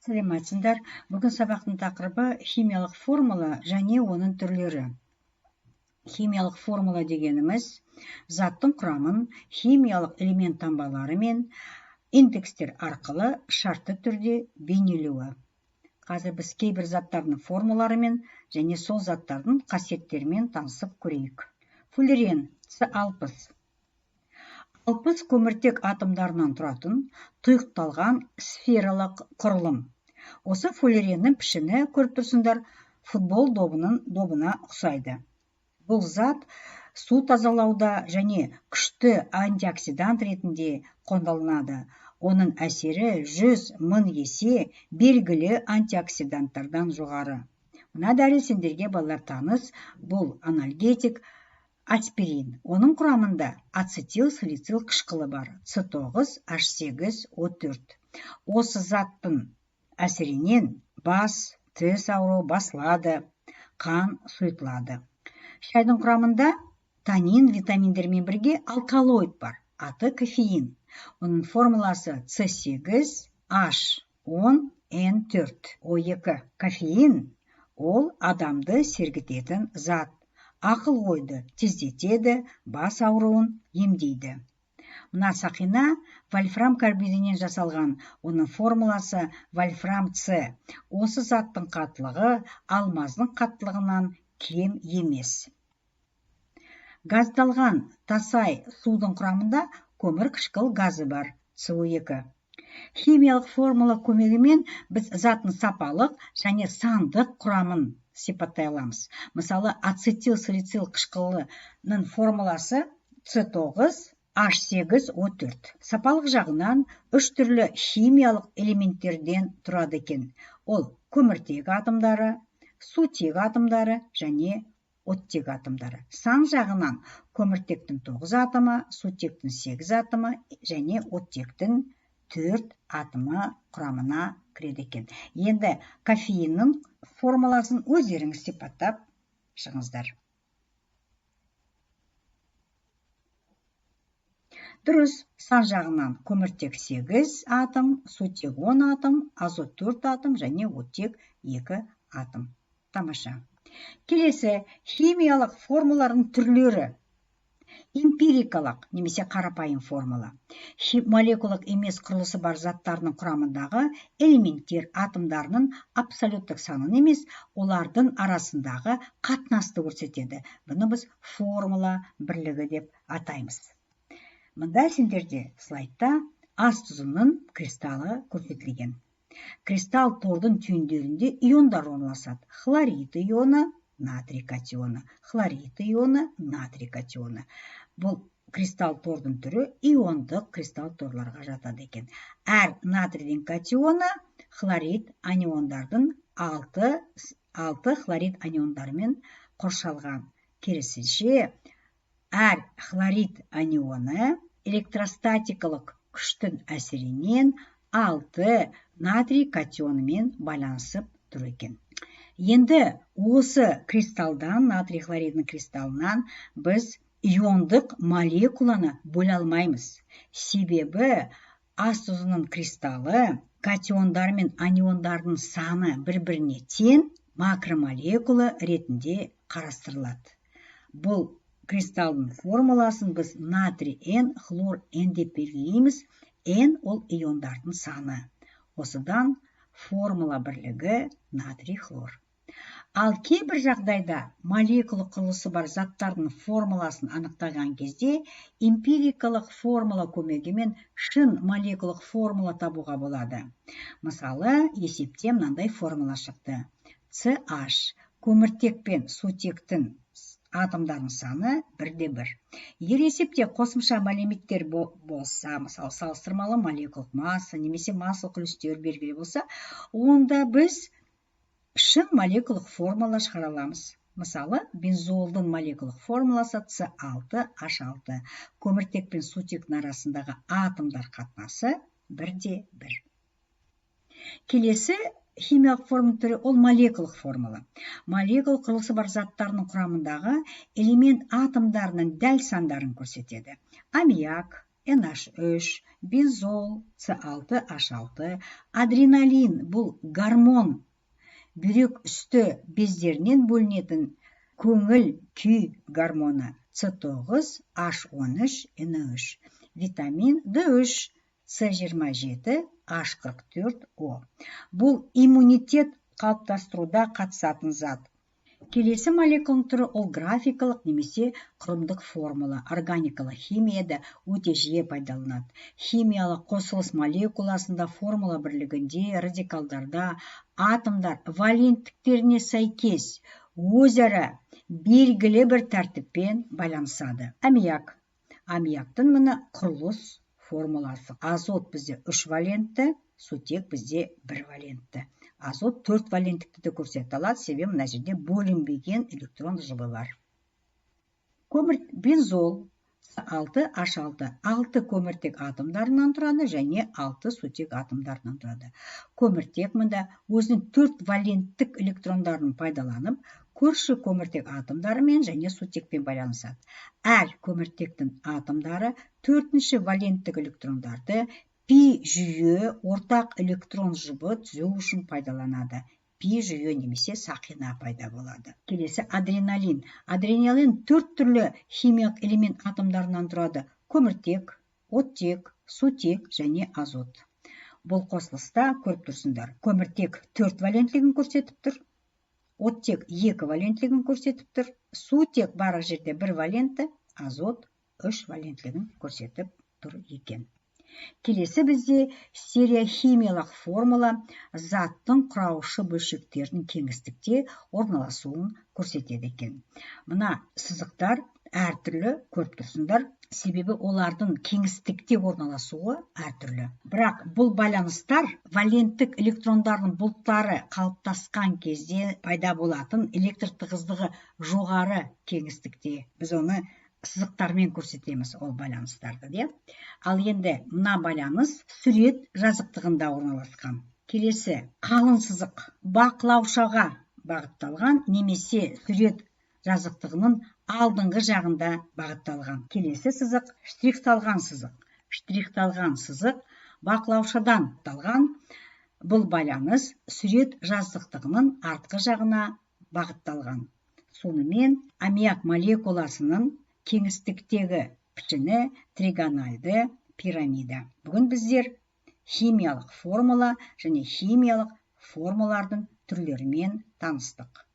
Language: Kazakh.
Сәлеметсіңдер! Бүгін сабақтың тақырыбы: химиялық формула және оның түрлері. Химиялық формула дегеніміз – заттың құрамын химиялық элемент таңбалары мен индекстер арқылы шартты түрде бейнелеуі. Қазір біз кейбір заттардың формулаларымен және сол заттардың қасиеттерімен танысып көрейік. Фуллерен, С 60. 60 көміртек атомдарынан тұратын тұйықталған сфералық құрылым. Осы фуллереннің пішіні, көріп тұрсыңдар, футбол добына ұқсайды. Бұл зат су тазалауда және күшті антиоксидант ретінде қолданылады. Оның әсері 100 000 есе белгілі антиоксиданттардан жоғары. Мына дәрі сендерге, балалар, таныс. Бұл анальгетик аспирин. Оның құрамында ацетил салицил қышқылы бар, С 9 H 8 О 4. Осы заттың әсерінен бас, тіс ауруы басылады, қан сұйытылады. Шайдың құрамында танин, витаминдермен бірге алкалоид бар, аты кофеин. Оның формуласы С 8 H 10 Н 4 О 2. Кофеин ол адамды сергітетін зат, ақыл ойды тездетеді, бас ауруын емдейді. Мына сақина вольфрам карбидінен жасалған. Оның формуласы вольфрам С. Осы заттың қаттылығы алмаздың қаттылығынан кем емес. Газдалған тасай судың құрамында көмір қышқыл газы бар, СО 2. Химиялық формула көмегімен біз заттың сапалық және сандық құрамын сипаттай аламыз. Мысалы, ацетил салицил қышқылының формуласы С 9 H 8 О 4. Сапалық жағынан үш түрлі химиялық элементтерден тұрады екен. Ол көміртек атомдары, сутек атомдары және оттек атомдары. Сан жағынан көміртектің тоғыз атомы, сутектің сегіз атомы және оттектің төрт атомы құрамына кіреді екен. Енді кофеиннің формуласын өздеріңіз сипаттап шығыңыздар. Дұрыс, сан жағынан көміртек сегіз атом, сутек 10 атом, азот төрт атом және оттек екі атом. Тамаша! Келесі химиялық формулалардың түрлері: эмпирикалық немесе қарапайым формула. Молекулалық емес құрылысы бар заттардың құрамындағы элементтер атомдарының абсолюттік санын емес, олардың арасындағы қатынасты көрсетеді. Бұны біз формула бірлігі деп атаймыз. Мында сендерде слайдта ас тұзының кристаллы көрсетілген. Кристалл тордың түйіндерінде иондар орналасады: хлорид ионы, натрий катионы, хлорид ионы, натрий катионы. Бұл кристалл тордың түрі иондық кристалл торларға жатады екен. Әр натрийдің катионы хлорид аниондардың алты хлорид аниондарымен қоршалған. Керісінше, әр хлорид анионы электростатикалық күштің әсерінен алты натрий катионымен байланысып тұр екен. Енді осы кристалдан, натрий хлоридінің кристаллынан, біз иондық молекуланы бөле алмаймыз, себебі ас тұзының кристаллы катиондар мен аниондардың саны бір біріне тең макромолекула ретінде қарастырылады. Бұл кристалдың формуласын біз натрий Н, хлор Н деп белгілейміз. Н ол иондардың саны. Осыдан формула бірлігі натрий хлор. Ал кейбір жағдайда молекула құрылысы бар заттардың формуласын анықтаған кезде эмпирикалық формула көмегімен шын молекулалық формула табуға болады. Мысалы, есепте мынандай формула шықты: CH, көміртек пен сутектің атомдарының саны бірде бір. Егер есепте қосымша мәліметтер болса, мысалы, салыстырмалы молекулалық масса немесе массалық үлестер белгілі болса, онда біз шын молекулалық формула шығара аламыз. Мысалы, бензолдың молекулалық формуласы С 6 H 6. Көміртек пен сутектің арасындағы атомдар қатынасы бірде бір. Келесі химиялық формула түрі ол молекулалық формула. Молекула құрылысы бар заттардың құрамындағы элемент атомдарының дәл сандарын көрсетеді. Аммиак NH3, бензол C6H6, адреналин бұл гормон, бүйрек үсті бездерінен бөлінетін көңіл күй гормоны C9H13 NH3, витамин D3 C27H44O. Бұл иммунитет қалыптастыруда қатысатын зат. Келесі молекуланың түрі ол графикалық немесе құрылымдық формула. Органикалық химияда өте жиі пайдаланады. Химиялық қосылыс молекуласында, формула бірлігінде, радикалдарда атомдар валенттіктеріне сәйкес өзара белгілі бір тәртіппен байланысады. Аммиак. Аммиактың міне құрылыс формуласы. Азот бізде үш валентті, сутек бізде бір валентті. Азот төрт валенттікті де көрсете алады, себебі мына жерде бөлінбеген электрон жұбы бар. Көмір, бензол 6H6, алты көміртек атомдарынан тұрады және алты сутек атомдарынан тұрады. Көміртек мында өзінің төрт валенттік электрондарын пайдаланып, көрші көміртек атомдарымен және сутекпен байланысады. Әр көміртектің атомдары төртінші валенттік электрондарды пи жүйе ортақ электрон жұбы түзу үшін пайдаланады. Пи жүйе немесе сақина пайда болады. Келесі адреналин. Адреналин төрт түрлі химиялық элемент атомдарынан тұрады: көміртек, оттек, сутек және азот. Бұл қосылыста көріп тұрсыңдар, көміртек төрт валенттілігін көрсетіп тұр, оттек екі валенттілігін көрсетіп тұр, сутек барлық жерде бір валентті, азот үш валенттілігін көрсетіп тұр екен. Келесі бізде стереохимиялық формула, заттың құраушы бөлшектерінің кеңістікте орналасуын көрсетеді екен. Мына сызықтар әртүрлі, көріп тұрсыңдар, себебі олардың кеңістікте орналасуы әртүрлі. Бірақ бұл байланыстар валенттік электрондардың бұлттары қалыптасқан кезде пайда болатын электр тығыздығы жоғары кеңістікте. Біз оны сызықтармен көрсетеміз ол байланыстарды де. Ал енді мына байланыс сурет жазықтығында орналасқан. Келесі қалың сызық бақылаушыға бағытталған немесе сурет жазықтығының алдыңғы жағында бағытталған. Келесі сызық штрихталған сызық. Штрихталған сызық бақылаушыдан талған. Бұл байланыс сурет жазықтығының артқы жағына бағытталған. Сонымен, аммиак молекуласының кеңістіктегі пішіні тригональды пирамида. Бүгін біздер химиялық формула және химиялық формулалардың түрлерімен таныстық.